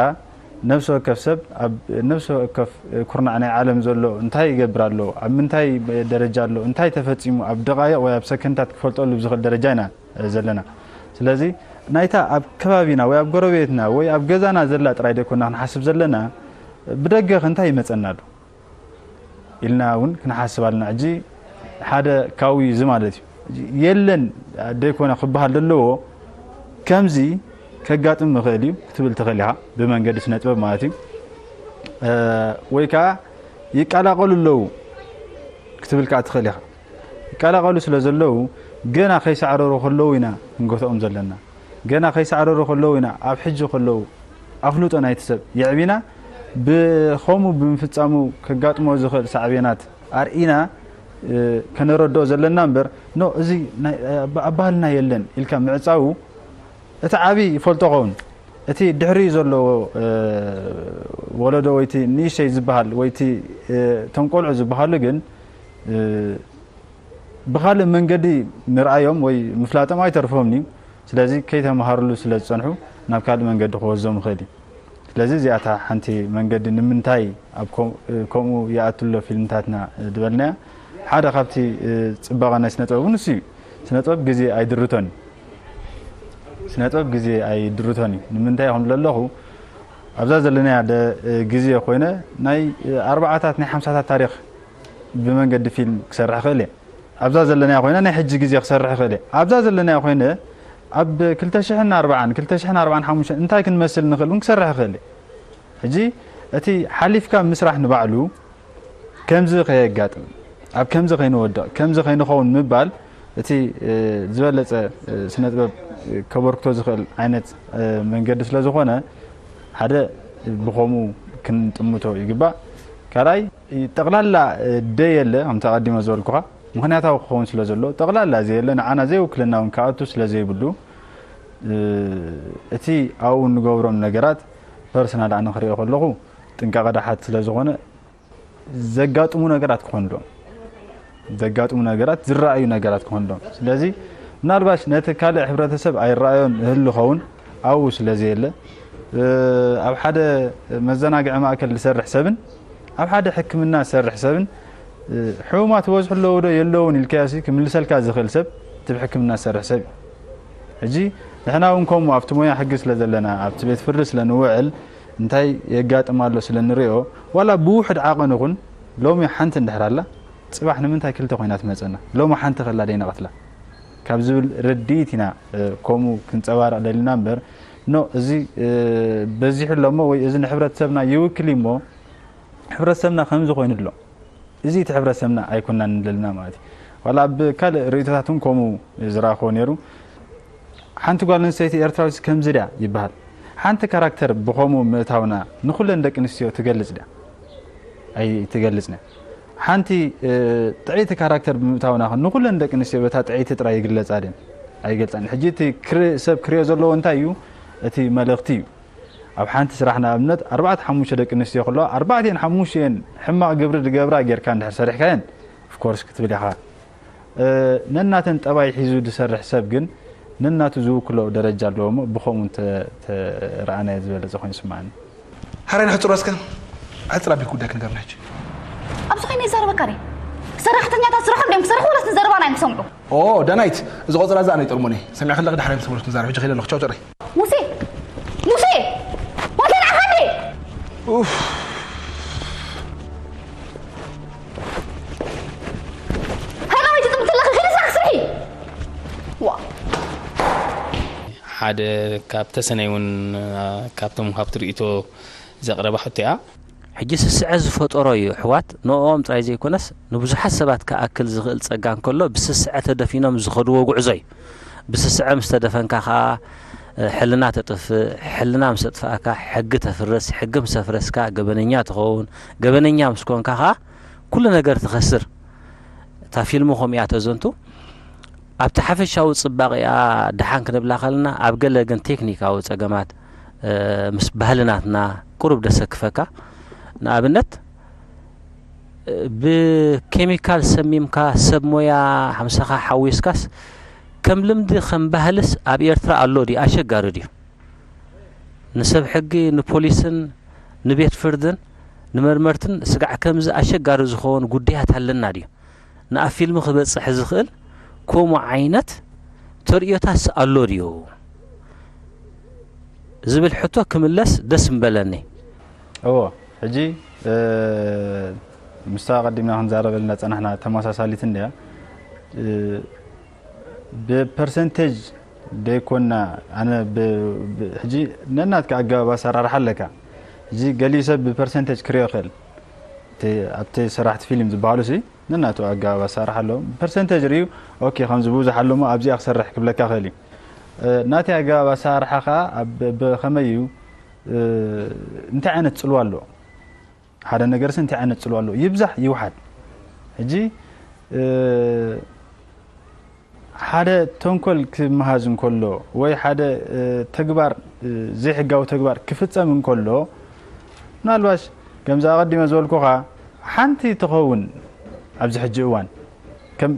ነብሲ ወከፍ ሰብ ኣብ ነብሲ ወከፍ ኩርናዕ ናይ ዓለም ዘሎ እንታይ ይገብር ኣሎ፣ ኣብ ምንታይ ደረጃ ኣሎ፣ እንታይ ተፈፂሙ ኣብ ደቓይቕ ወይ ኣብ ሰከንታት ክፈልጠሉ ብዝኽእል ደረጃ ኢና ዘለና። ስለዚ ናይታ ኣብ ከባቢና ወይ ኣብ ጎረቤትና ወይ ኣብ ገዛና ዘላ ጥራይ ደይኮና ክንሓስብ ዘለና፣ ብደገ ከ እንታይ ይመፀና ኣሎ ኢልና እውን ክንሓስብ ኣለና። ሕጂ ሓደ ካብኡ እዩ እዚ ማለት እዩ። የለን ደይኮነ ክበሃል ዘለዎ ከምዚ ከጋጥም ይኽእል እዩ ክትብል ትኽእል ኢኻ ብመንገዲ ስነ ጥበብ ማለት እዩ። ወይ ከዓ ይቀላቐሉ ኣለዉ ክትብል ከዓ ትኽእል ኢኻ። ይቀላቐሉ ስለ ዘለዉ ገና ከይሳዕረሩ ከለዉ ኢና ክንገትኦም ዘለና። ገና ከይሳዕረሩ ከለዉ ኢና ኣብ ሕጂ ከለዉ ኣፍልጦ ናይቲ ሰብ የዕቢና ብኸምኡ ብምፍጻሙ ከጋጥሞ ዝኽእል ሳዕቤናት ኣርኢና ከነረድኦ ዘለና እምበር ኖ እዚ ኣብ ባህልና የለን ኢልካ ምዕጻዉ እቲ ዓቢ ይፈልጦ ኸውን እቲ ድሕሪኡ ዘሎ ወለዶ ወይቲ ንእሽተይ ዝበሃል ወይቲ እቶም ቆልዑ ዝበሃሉ ግን ብኻልእ መንገዲ ምርኣዮም ወይ ምፍላጦም ኣይተርፎምን እዩ። ስለዚ ከይተምሃርሉ ስለ ዝፀንሑ ናብ ካልእ መንገዲ ክወስዶም ይኽእል እዩ። ስለዚ እዚኣታ ሓንቲ መንገዲ ንምንታይ ኣብ ከምኡ ይኣቱ ኣሎ ፊልምታትና ዝበልናያ ሓደ ካብቲ ፅባቐ ናይ ስነ ጥበብ እውን እሱ እዩ። ስነ ጥበብ ግዜ ኣይድርቶን እዩ። ስነ ጥበብ ግዜ ኣይድርቶን እዩ። ንምንታይ ከም ዘለኹ ኣብዛ ዘለናያ ግዜ ኮይነ ናይ ኣርባዓታት ናይ ሓምሳታት ታሪክ ብመንገዲ ፊልም ክሰርሕ ክእል እየ። ኣብዛ ዘለናያ ኮይነ ናይ ሕጂ ግዜ ክሰርሕ ክእል እየ። ኣብዛ ዘለናያ ኮይነ ኣብ ክልተ ሽሕን ኣርባዓን፣ ክልተ ሽሕን ኣርባዓን ሓሙሽተን እንታይ ክንመስል ንኽእል እውን ክሰርሕ ክእል እየ። ሕጂ እቲ ሓሊፍካ ምስራሕ ንባዕሉ ከምዚ ከየጋጥም፣ ኣብ ከምዚ ከይንወድቕ፣ ከምዚ ከይንኸውን ምባል እቲ ዝበለፀ ስነ ጥበብ ከበርክቶ ዝኽእል ዓይነት መንገዲ ስለ ዝኾነ ሓደ ብኸምኡ ክንጥምቶ ይግባእ። ካልኣይ ጠቕላላ ደየለ ከምቲ ኣቐዲመ ዝበልኩኻ ምኽንያታዊ ክኸውን ስለ ዘለዎ ጠቕላላ ዘየለ ንዓና ዘይውክለና እውን ክኣቱ ስለ ዘይብሉ እቲ ኣብኡ እንገብሮም ነገራት ፐርሰናል ኣነ ክሪኦ ከለኹ ጥንቃቐ ድሓት ስለ ዝኾነ ዘጋጥሙ ነገራት ክኾኑ ዶ ዘጋጥሙ ነገራት ዝረኣዩ ነገራት ክኾኑ ዶ ስለዚ ምናልባሽ ነቲ ካልእ ሕብረተሰብ ኣይረኣዮን እህል ኸውን ኣብኡ ስለ ዘየለ ኣብ ሓደ መዘናግዒ ማእከል ዝሰርሕ ሰብን ኣብ ሓደ ሕክምና ዝሰርሕ ሰብን ሕሙማት ይበዝሑ ኣለዉ ዶ የለውን ኢልካዮሲ ክምልሰልካ ዝኽእል ሰብ እቲ ብሕክምና ዝሰርሕ ሰብ እዩ። ሕጂ ንሕና እውን ከምኡ ኣብቲ ሞያ ሕጊ ስለ ዘለና ኣብቲ ቤት ፍርዲ ስለ ንውዕል እንታይ የጋጥም ኣሎ ስለ ንሪኦ ዋላ ብውሕድ ዓቐን ይኹን ሎሚ ሓንቲ እንድሕር ኣላ ፅባሕ ንምንታይ ክልተ ኮይና ትመፀና ሎሚ ሓንቲ ከላ ደይንቐትላ ካብ ዝብል ርድኢት ኢና ከምኡ ክንፀባረቕ ደሊና እምበር ኖ እዚ በዚሑ ኣሎ እሞ ወይ እዚ ንሕብረተሰብና ይውክል እዩ እሞ ሕብረተሰብና ከምዚ ኮይኑ ኣሎ እዚ እቲ ሕብረተሰብና ኣይኮናን ዘለና ማለት እዩ ዋላ ኣብ ካልእ ርእይቶታት እውን ከምኡ ዝረኣኽዎ ነይሩ ሓንቲ ጓል ኣንስተይቲ ኤርትራዊት ከምዚ ድያ ይበሃል ሓንቲ ካራክተር ብኸምኡ ምእታውና ንኹለን ደቂ ኣንስትዮ ትገልጽ ድያ ኣይትገልጽን እያ ሓንቲ ጥዕይቲ ካራክተር ብምእታውና ንኹለን ደቂ ኣንስትዮ በታ ጥዕይቲ ጥራይ ይግለጻ ድየን ኣይገልጻን ሕጂ እቲ ሰብ ክሪኦ ዘለዎ እንታይ እዩ እቲ መልእኽቲ እዩ ኣብ ሓንቲ ስራሕ ንኣብነት ኣርባዕተ ሓሙሽተ ደቂ ኣንስትዮ ከለዋ ኣርባዕተን ሓሙሽተን ሕማቕ ግብሪ ዝገብራ ጌርካ እንድሕር ሰሪሕካየን ኦፍኮርስ ክትብል ኢኻ ነናተን ጠባይ ሒዙ ዝሰርሕ ሰብ ግን ነናቱ ዝውክሎ ደረጃ ኣለዎ እሞ ብኸምኡ እንተረኣናዮ ዝበለፀ ኮይኑ ይስምዓኒ ሓራይ ንሕፅሮ እስከ ሕፅር ኣቢልክ ጉዳይ ክንገርና ሕጂ ኣብዚ ኮይነ ይዛረበካ ረ ሰራሕተኛታት ስርሖም ድዮም ክሰርሑ ወላስ ንዘረባና እዮም ክሰምዑ? ኦ ዳናይት፣ እዚ ቆጸራ እዚ ኣነ ይጠልሞኒ። ሰሚዕኪ ኣለኺ፣ ዳሕራይ ምስ ተመለስኩ ንዛረብ። ሕጂ ከይደ ኣለኹ። ቻው ጨረይ። ሙሴ፣ ሙሴ፣ ወንተ ንዓኻ እንዴ? ሃላ ወይ ትጥምት ኣለኺ? ከይደ ስራሕ ስርሒ። ዋ። ሓደ ካብ ተሰነይ እውን ካብቶም ሃብቲ ርእይቶ ዘቕረባ ሕቶ እያ። ሕጂ ስስዐ ዝፈጠሮ እዩ ኣሕዋት፣ ንኦም ጥራይ ዘይኮነስ ንብዙሓት ሰባት ክኣክል ዝኽእል ጸጋ እንከሎ ብስስዐ ተደፊኖም ዝኸድዎ ጉዕዞ እዩ። ብስስዐ ምስ ተደፈንካ ከኣ ሕልና ተጥፍእ፣ ሕልና ምስ ኣጥፍኣካ ሕጊ ተፍርስ፣ ሕጊ ምስ ኣፍረስካ ገበነኛ ትኸውን፣ ገበነኛ ምስ ኮንካ ከኣ ኩሉ ነገር ትኸስር። እታ ፊልም ከምኡ እያ ተዘንቱ። ኣብቲ ሓፈሻዊ ጽባቐኣ ደሓን ክንብላ ከለና ኣብ ገለ ግን ቴክኒካዊ ጸገማት ምስ ባህሊ ናትና ቁሩብ ደሰክፈካ። ንኣብነት ብኬሚካል ሰሚምካ ሰብ ሞያ ሓምሳኻ ሓዊስካስ ከም ልምዲ ከም ባህልስ ኣብ ኤርትራ ኣሎ ድዩ? ኣሸጋሪ ድዩ? ንሰብ ሕጊ ንፖሊስን ንቤት ፍርድን ንመርመርትን ስጋዕ ከምዚ ኣሸጋሪ ዝኸውን ጉዳያት ኣለና ድዩ? ንኣብ ፊልም ክበጽሕ ዝኽእል ከምኡ ዓይነት ተርእዮታስ ኣሎ ድዩ? ዝብል ሕቶ ክምለስ ደስ ምበለኒ። እዎ ሕጂ ምስታ ቀዲምና ክንዛረበልና ጸናሕና ተመሳሳሊት እንድያ። ብፐርሰንቴጅ ደይኮና ኣነ ሕጂ ነናትካ ኣገባብ ኣሰራርሓ ኣለካ። ሕጂ ገሊኡ ሰብ ብፐርሰንቴጅ ክሪኦ ይኽእል። ኣብቲ ሰራሕቲ ፊልም ዝበሃሉ ሲ ነናቱ ኣገባብ ኣሰራርሓ ኣለዎም። ብፐርሰንቴጅ ርእዩ ኦኬ ከምዚ ብዙሕ ኣለሞ ኣብዚኣ ክሰርሕ ክብለካ ይኽእል እዩ። ናተይ ኣገባብ ኣሰራርሓ ከዓ ብኸመይ እዩ፣ እንታይ ዓይነት ፅልዋ ኣለዎ ሓደ ነገርሲ እንታይ ዓይነት ፅልዋ ኣለዎ ይብዛሕ ይውሓድ። ሕጂ ሓደ ተንኮል ክመሃዝ እንከሎ ወይ ሓደ ተግባር ዘይሕጋዊ ተግባር ክፍፀም እንከሎ ምናልባሽ ከምዚ ኣቐዲመ ዝበልኩኻ ሓንቲ ትኸውን ኣብዚ ሕጂ እዋን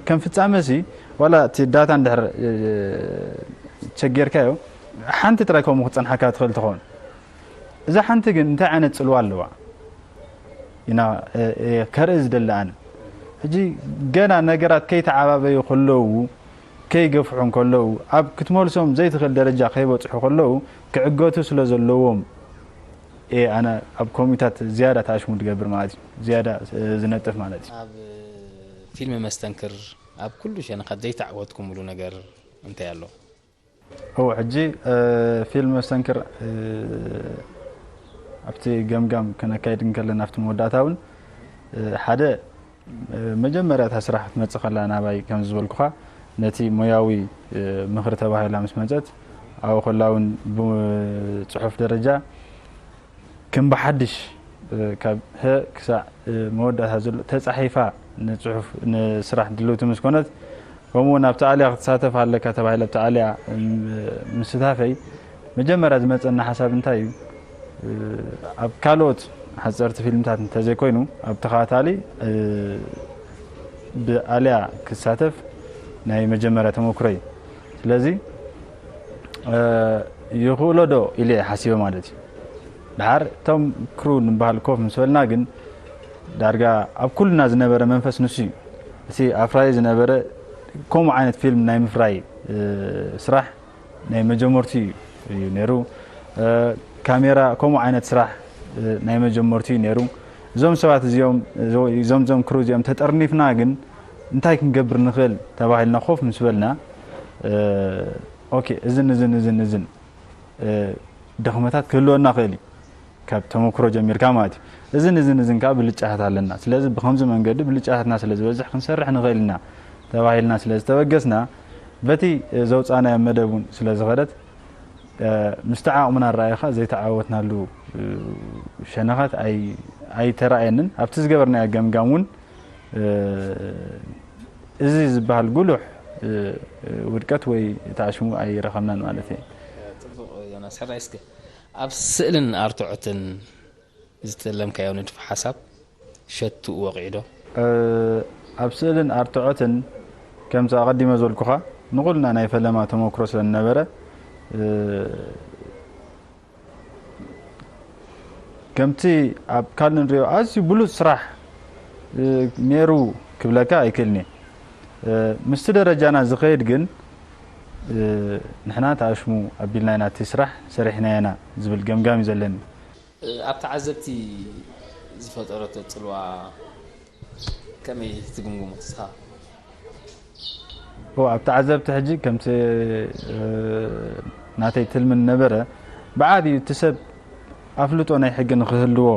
ከም ፍፃመ ሲ ዋላ እቲ ዳታ እንድሕር ቸጌርካዮ ሓንቲ ጥራይ ከምኡ ክትፀንሓካ ትኽእል ትኸውን። እዛ ሓንቲ ግን እንታይ ዓይነት ፅልዋ ኣለዋ ኢና ከርኢ ዝደሊ ኣነ። ሕጂ ገና ነገራት ከይተዓባበዩ ከለዉ ከይገፍሑ እንከለዉ ኣብ ክትመልሶም ዘይትኽእል ደረጃ ከይበፅሑ ከለዉ ክዕገቱ ስለ ዘለዎም እየ ኣነ ኣብ ኮሚታት ዝያዳ ተኣሽሙ ዝገብር ማለት እዩ። ዝያዳ ዝነጥፍ ማለት እዩ። ኣብ ፊልም መስተንክር ኣብ ኩሉ ሸነኻት ዘይተዓወትኩምሉ ነገር እንታይ ኣሎ? እው ሕጂ ፊልም መስተንክር ኣብቲ ገምጋም ከነካይድ እንከለና ኣብቲ መወዳእታ እውን ሓደ መጀመርያ እታ ስራሕ ክትመፅእ ከላ ናባይ ከም ዝበልኩኻ ነቲ ሞያዊ ምኽሪ ተባሂላ ምስ መፀት ኣብኡ ከላ እውን ብፅሑፍ ደረጃ ከም ብሓድሽ ካብ ሀ ክሳዕ መወዳእታ ዘሎ ተፃሒፋ ንፅሑፍ ንስራሕ ድልውቲ ምስ ኮነት ከምኡ እውን ኣብቲ ኣልያ ክትሳተፍ ኣለካ ተባሂለ ኣብቲ ኣልያ ምስታፈይ መጀመርያ ዝመፀና ሓሳብ እንታይ እዩ ኣብ ካልኦት ሓፀርቲ ፊልምታት እንተዘይኮይኑ ኣብ ተኸታታሊ ብኣልያ ክሳተፍ ናይ መጀመርያ ተመክሮ እዩ። ስለዚ ይኽእሎ ዶ ኢለ እየ ሓሲበ ማለት እዩ። ድሓር እቶም ክሩ ንበሃል ኮፍ ምስ በልና ግን ዳርጋ ኣብ ኩልና ዝነበረ መንፈስ ንሱ እዩ። እቲ ኣፍራይ ዝነበረ ከምኡ ዓይነት ፊልም ናይ ምፍራይ ስራሕ ናይ መጀመርትኡ እዩ ነይሩ። ካሜራ ከምኡ ዓይነት ስራሕ ናይ መጀመርትኡ እዩ ነይሩ። እዞም ሰባት እዚኦም እዞም እዞም ክሩ እዚኦም ተጠርኒፍና ግን እንታይ ክንገብር ንኽእል ተባሂልና ኮፍ ምስ በልና ኦኬ እዝን እዝን እዝን እዝን ድኽመታት ክህልወና ይኽእል እዩ ካብ ተመክሮ ጀሚርካ ማለት እዩ። እዝን እዝን እዝን ከዓ ብልጫታት ኣለና። ስለዚ ብከምዚ መንገዲ ብልጫታትና ስለ ዝበዝሕ ክንሰርሕ ንኽእል ኢና ተባሂልና ስለ ዝተበገስና በቲ ዘውፃእናዮ መደብ እውን ስለ ዝኸደት ምስቲ ዓቕምና ኣረኣይኻ ዘይተዓወትናሉ ሸነኻት ኣይተረኣየንን። ኣብቲ ዝገበርናዮ ገምጋም እውን እዚ ዝበሃል ጉሉሕ ውድቀት ወይ ተኣሽሙ ኣይረኸብናን ማለት እየ። ጽቡቕ ዮናስ፣ ሕራይ እስከ ኣብ ስእልን ኣርትዖትን ዝተለምካዮ ንድፊ ሓሳብ ሸትኡ ወቒዑ ዶ? ኣብ ስእልን ኣርትዖትን ከምቲ ኣቐዲመ ዝበልኩኻ ንኹልና ናይ ፈለማ ተመክሮ ስለ ዝነበረ ከምቲ ኣብ ካልእ ንሪኦ ኣዝዩ ብሉፅ ስራሕ ነይሩ ክብለካ ኣይክእልኒ። ምስቲ ደረጃና ዝኸይድ ግን ንሕና ተኣሽሙ ኣቢልና ኢና እቲ ስራሕ ሰሪሕናዮ ኢና ዝብል ገምጋም እዩ ዘለኒ። ኣብ ተዓዘብቲ ዝፈጠረቶ ፅልዋ ከመይ ትግምግሞ ንስኻ? ኣብ ተዓዘብቲ ሕጂ ከምቲ ናተይ ትልሚ ነበረ ብዓብዩ እቲ ሰብ ኣፍልጦ ናይ ሕጊ ንክህልዎ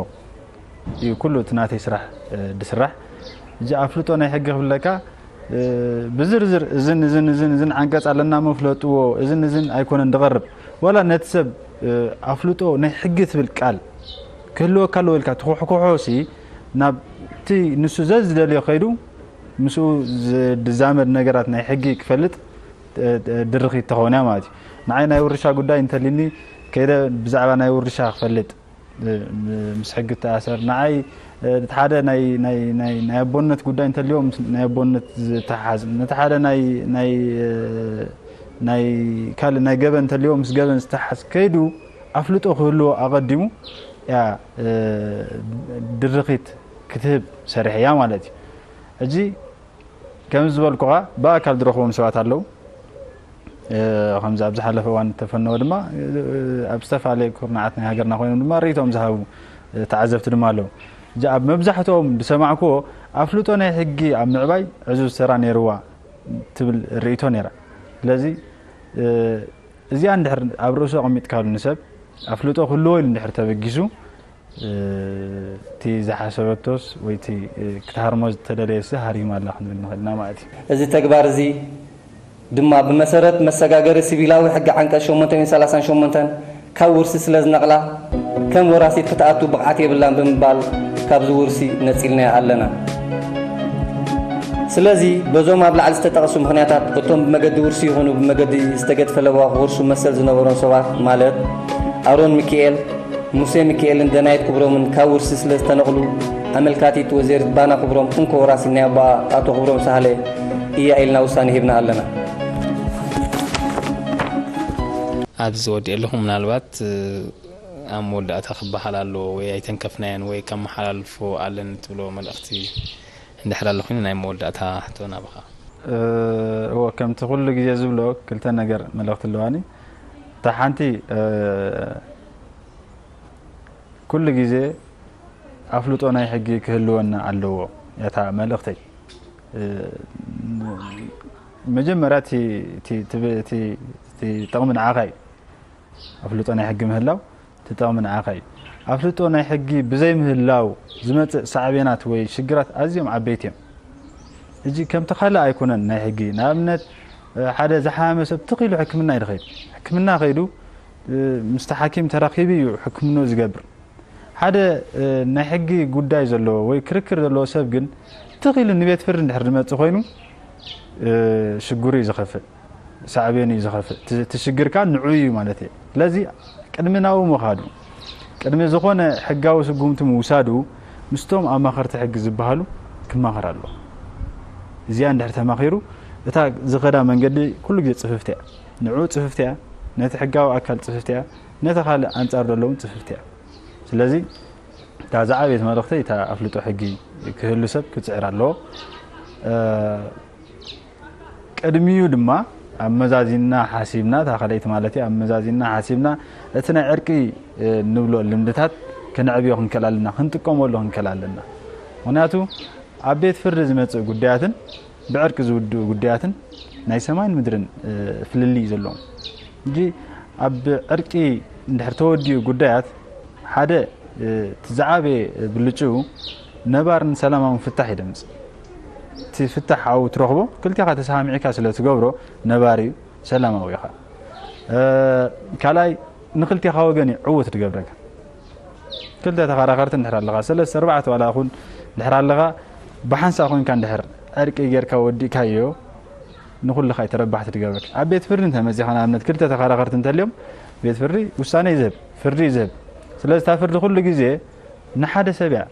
እዩ ኩሉ እቲ ናተይ ስራሕ ዝስራሕ። እዚ ኣፍልጦ ናይ ሕጊ ክብለካ ብዝርዝር እዝን እዝን እዝን እዝን ዓንቀፅ ኣለና መፍለጥዎ እዝን እዝን ኣይኮነን ዝቐርብ። ዋላ ነቲ ሰብ ኣፍልጦ ናይ ሕጊ ትብል ቃል ክህልወካ ኣለዎ ኢልካ ትኩሕኩሖ ሲ ናብቲ ንሱ ዘዝደልዮ ከይዱ ምስኡ ዝዛመድ ነገራት ናይ ሕጊ ክፈልጥ ድርኺት ተኸውን እያ ማለት እዩ። ንዓይ ናይ ውርሻ ጉዳይ እንተሊኒ ከይደ ብዛዕባ ናይ ውርሻ ክፈልጥ ምስ ሕጊ ተኣሰር ንዓይ እቲ ሓደ ናይ ኣቦነት ጉዳይ እንተልዎ ናይ ኣቦነት ዝተሓዝ ነቲ ሓደ ናይ ካልእ ናይ ገበን እንተልዎ ምስ ገበን ዝተሓዝ ከይዱ ኣፍልጦ ክህልዎ ኣቐዲሙ እያ ድርኺት ክትህብ ሰሪሐያ ማለት እዩ። ሕጂ ከምዚ ዝበልኩኻ ብኣካል ዝረኽቦም ሰባት ኣለዉ። ከምዚ ኣብ ዝሓለፈ እዋን እተፈነወ ድማ ኣብ ዝተፈላለየ ኩርናዓት ናይ ሃገርና ኮይኖም ድማ ርእይቶም ዝሃቡ ተዓዘብቲ ድማ ኣለዉ። ሕጂ ኣብ መብዛሕትኦም ዝሰማዕክዎ ኣፍልጦ ናይ ሕጊ ኣብ ምዕባይ ዕዙዝ ተራ ነይርዋ ትብል ርእይቶ ነይራ። ስለዚ እዚኣ እንድሕር ኣብ ርእሱ ኣቐሚጥካሉ ንሰብ ኣፍልጦ ክህልዎ ኢሉ እንድሕር ተበጊሱ እቲ ዝሓሰበቶስ ወይ እቲ ክትሃርሞ ዝተደለየሲ ሃሪማ ኣላ ክንብል ንኽእል ኢና ማለት እዩ። እዚ ተግባር እዚ ድማ ብመሰረት መሰጋገሪ ሲቪላዊ ሕጊ ዓንቀፅ ሸሞንተ ሚእትን ሰላሳን ሸሞንተን ካብ ውርሲ ስለ ዝነቕላ ከም ወራሲት ክትኣቱ ብቕዓት የብላን ብምባል ካብዚ ውርሲ ነፂልናያ ኣለና። ስለዚ በዞም ኣብ ላዕሊ ዝተጠቕሱ ምኽንያታት እቶም ብመገዲ ውርሲ ይኹኑ ብመገዲ ዝተገድፈ ለበዋ ክውርሱ መሰል ዝነበሮም ሰባት ማለት ኣሮን ሚኪኤል፣ ሙሴ ሚኪኤልን ደናይት ክብሮምን ካብ ውርሲ ስለ ዝተነቕሉ ኣመልካቲት ወይዘሪት ባና ክብሮም እንኮ ወራሲት ናይ ኣቦኣ ኣቶ ክብሮም ሳህለ እያ ኢልና ውሳነ ሂብና ኣለና። ኣብዚ ወዲኤ ኣለኹ ምናልባት ኣብ መወዳእታ ክበሃል ኣለዎ ወይ ኣይተንከፍናዮን ወይ ከመሓላልፎ ኣለኒ ትብሎ መልእኽቲ እንድሕር ኣሎ ኮይኑ ናይ መወዳእታ ሕቶ ናብኻ። እወ ከምቲ ኩሉ ግዜ ዝብሎ ክልተ ነገር መልእኽቲ ኣለዋኒ። እታ ሓንቲ ኩሉ ግዜ ኣፍልጦ ናይ ሕጊ ክህልወና ኣለዎ እታ መልእኽተይ። መጀመርያ እቲ ጥቕሚ ንዓኻ እዩ። ኣፍልጦ ናይ ሕጊ ምህላው እቲ ጥቕሚ ንዓኻ እዩ። ኣፍልጦ ናይ ሕጊ ብዘይምህላው ዝመፅእ ሳዕቤናት ወይ ሽግራት ኣዝዮም ዓበይቲ እዮም። ሕጂ ከምቲ ካልእ ኣይኮነን ናይ ሕጊ። ንኣብነት ሓደ ዝሓመመ ሰብ ትኽ ኢሉ ሕክምና እዩ ዝኸይድ። ሕክምና ከይዱ ምስቲ ሓኪም ተራኺቡ እዩ ሕክምንኡ ዝገብር። ሓደ ናይ ሕጊ ጉዳይ ዘለዎ ወይ ክርክር ዘለዎ ሰብ ግን ትኽ ኢሉ ንቤት ፍርዲ እንድሕር ዝመፅእ ኮይኑ ሽግሩ እዩ ዝኸፍእ፣ ሳዕቤኑ እዩ ዝኸፍእ። እቲ ሽግር ከዓ ንዑ እዩ ማለት እዩ። ስለዚ ቅድሚ ናብኡ ምኻዱ፣ ቅድሚ ዝኾነ ሕጋዊ ስጉምቲ ምውሳዱ ምስቶም ኣማኸርቲ ሕጊ ዝበሃሉ ክማኸር ኣለዎ። እዚኣ እንድሕር ተማኺሩ እታ ዝኸዳ መንገዲ ኩሉ ግዜ ፅፍፍቲ እያ። ንዑ ፅፍፍቲ እያ፣ ነቲ ሕጋዊ ኣካል ፅፍፍቲ እያ፣ ነቲ ካልእ ኣንፃር ዘሎ እውን ፅፍፍቲ እያ። ስለዚ እታ ዝዓበየት መልእኽተይ እታ ኣፍልጦ ሕጊ ክህሉ ሰብ ክፅዕር ኣለዎ። ቅድሚኡ ድማ ኣመዛዚንና ሓሲብና፣ እታ ካልኣይቲ ማለት እያ፣ ኣመዛዚንና ሓሲብና እቲ ናይ ዕርቂ ንብሎ ልምድታት ከነዕብዮ ክንክእል ኣለና፣ ክንጥቀመሉ ክንክእል ኣለና። ምኽንያቱ ኣብ ቤት ፍርዲ ዝመፅእ ጉዳያትን ብዕርቂ ዝውድኡ ጉዳያትን ናይ ሰማይን ምድርን ፍልልይ እዩ ዘለዎም። ሕጂ ኣብ ዕርቂ እንድሕር ተወዲኡ ጉዳያት ሓደ እቲ ዝዓበየ ብልጭኡ ነባርን ሰላማውን ፍታሕ እዩ ደምፅእ። እቲ ፍታሕ ኣብኡ ትረኽቦ ክልቴኻ ተሰማሚዕካ ስለ ትገብሮ ነባሪ እዩ፣ ሰላማዊ እዩ ከዓ። ካልኣይ ንክልቴኻ ወገን እዩ ዕውት ትገብረካ። ክልተ ተኸራኸርቲ እንድሕር ኣለኻ፣ ሰለስተ ኣርባዕተ ዋላ ይኹን እንድሕር ኣለኻ፣ ብሓንሳእ ኮይንካ እንድሕር ዕርቂ ጌርካ ወዲእካዮ ንኹልኻ እዩ ተረባሕቲ ትገብረካ። ኣብ ቤት ፍርዲ እንተመፂኻ ንኣብነት ክልተ ተኸራኸርቲ እንተልዮም ቤት ፍርዲ ውሳነ እዩ ዝህብ፣ ፍርዲ እዩ ዝህብ። ስለዚ እታ ፍርዲ ኩሉ ግዜ ንሓደ ሰብ እያ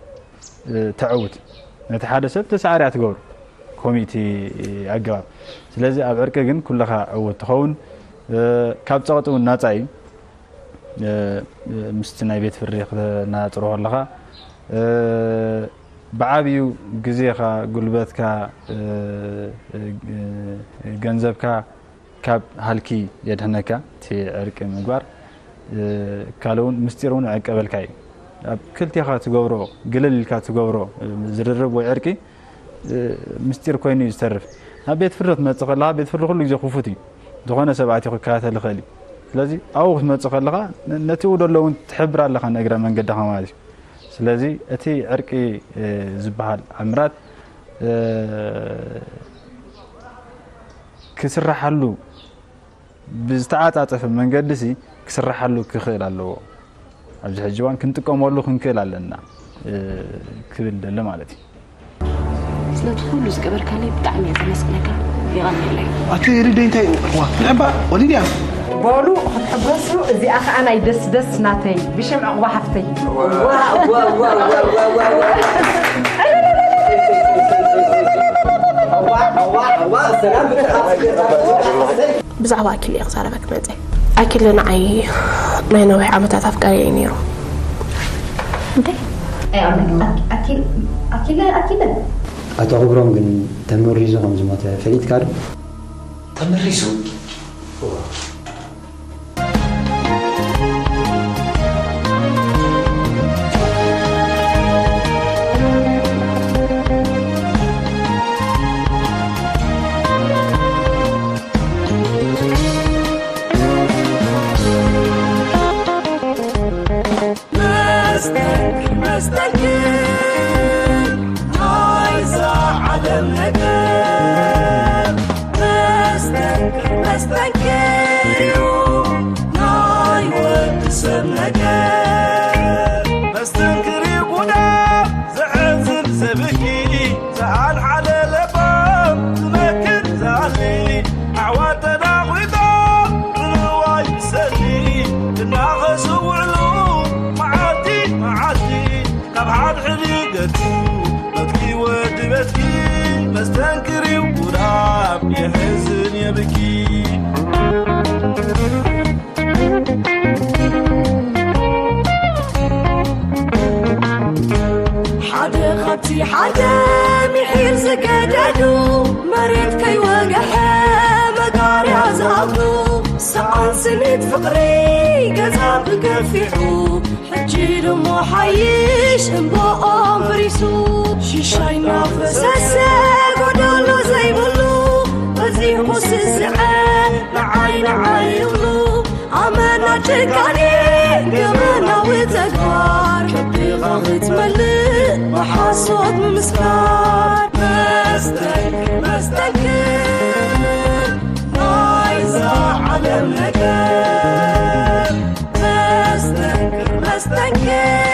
ተዕውት፣ ነቲ ሓደ ሰብ ተሳዓር እያ ትገብሮ ኮሚቲ ኣገባብ። ስለዚ ኣብ ዕርቂ ግን ኩልኻ ዕውት ትኸውን፣ ካብ ፀቕጢ እውን ናፃ እዩ። ምስቲ ናይ ቤት ፍርዲ ክተናፅሮ ከለኻ ብዓብዩ ግዜኻ፣ ጉልበትካ፣ እ፣ እ፣ እ፣ ገንዘብካ ካብ ሃልኪ የድሕነካ። እቲ ዕርቂ ምግባር፣ እ፣ ካልእ እውን ምስጢር እውን ይዕቀበልካ እዩ። ኣብ ክልቴኻ ትገብሮ፣ ግልል ኢልካ ትገብሮ፣ እ፣ ዝርርብ ወይ ዕርቂ፣ እ፣ ምስጢር ኮይኑ እዩ ዝተርፍ። ኣብ ቤት ፍርዲ ክትመጽእ ከለኻ፣ ቤት ፍርዲ ኩሉ ግዜ ክፉት እዩ። ዝኾነ ሰብ ኣትዩ ክከታተል ይኽእል እዩ። ስለዚ ኣብኡ ክትመጽእ ከለኻ፣ ነ-፣ ነቲ ኡ ደሎ እውን ትሕብር ኣለኻ፣ ንእግረ መንገድኻ ማለት እዩ። ስለዚ እቲ ዕርቂ፣ እ፣ ዝበሃል ዕምራት፣ እ፣ ክስራሓሉ ብዝተዓጻጸፈ መንገዲ ሲ ክስራሓሉ ክኽእል ኣለዎ። ኣብዚ ሕጂ እዋን ክንጥቀመሉ ክንክእል ኣለና፣ እ፣ ክብል ደለ ማለት እዩ። ስለቲ ኩሉ ዝገበርካለይ ብጣዕሚ እየ ዘመስግነካ። የቐንየለይ። ኣቲ ሪደይ እንታይ እዩ? ዋ፣ ንዕባ፣ ወሊድ እያ። በሉ ክትሕጎሱ፣ እዚኣ ኸኣ ናይ ደስ ደስ ናተይ ብሽም ዕቑባ ሓፍተይ። ብዛዕባ ኣኪለ እየ ክዛረበክ መፀ። ኣኪለ ንዓይ ናይ ነዊሕ ዓመታት ኣፍቃሪ እዩ ነይሩ። እንታይ? ኣይ፣ ኣኪ-፣ ኣኪለ፣ ኣኪለ። ኣቶ ክብሮም ግን ተመሪዙ ከም ዝሞተ ፈሊጥካ ዶ? ተመሪዙ? መስተንክር፣ መስተንክር ናይዛ ዓለም ነገር። መስተንክር፣ መስተንክር እዩ ናይ ወዲ ሰብ ነገር። መስተንክር እዩ ጉዳም ዘሕዝን ዘብኪ፣ ዝኣልሓለ ለባም ዝመክር ዝኣሊ፣ ኣሕዋት ተናኺቶም ንንዋይ ብሰሊ፣ እናኸሱ ውዕሉ መዓልቲ መዓልቲ፣ ካብ ሓድሕዲ ገጹ በትኪ ወዲ በትኪ፣ መስተንክር እዩ ጉዳም የሕዝን የብኪ። ሓደ ካብቲ ሓደ ምሒር ዝገደዱ፣ መሬት ከይወግሐ መጋርያ ዝኣቱ፣ ሰኣን ስኒት ፍቕሪ ገዛ ብገፊሑ፣ ሕጂ ድሞ ሓይሽ እምባኦም ፈሪሱ፣ ሽሻይ እናፈሰሰ ጎደሎ ዘይብሉ፣ በዚሑ ስስዐ ንዓይ ንዓይ ይብሉ። ኣመና ጭካኔ ገበናዊ ተግባር፣ ከቢኻ ክትመልእ ብሓሶት ምምስካር። መስተንክር፣ መስተንክር ናይዛ ዓለም ነገር። መስተንክር፣ መስተንክር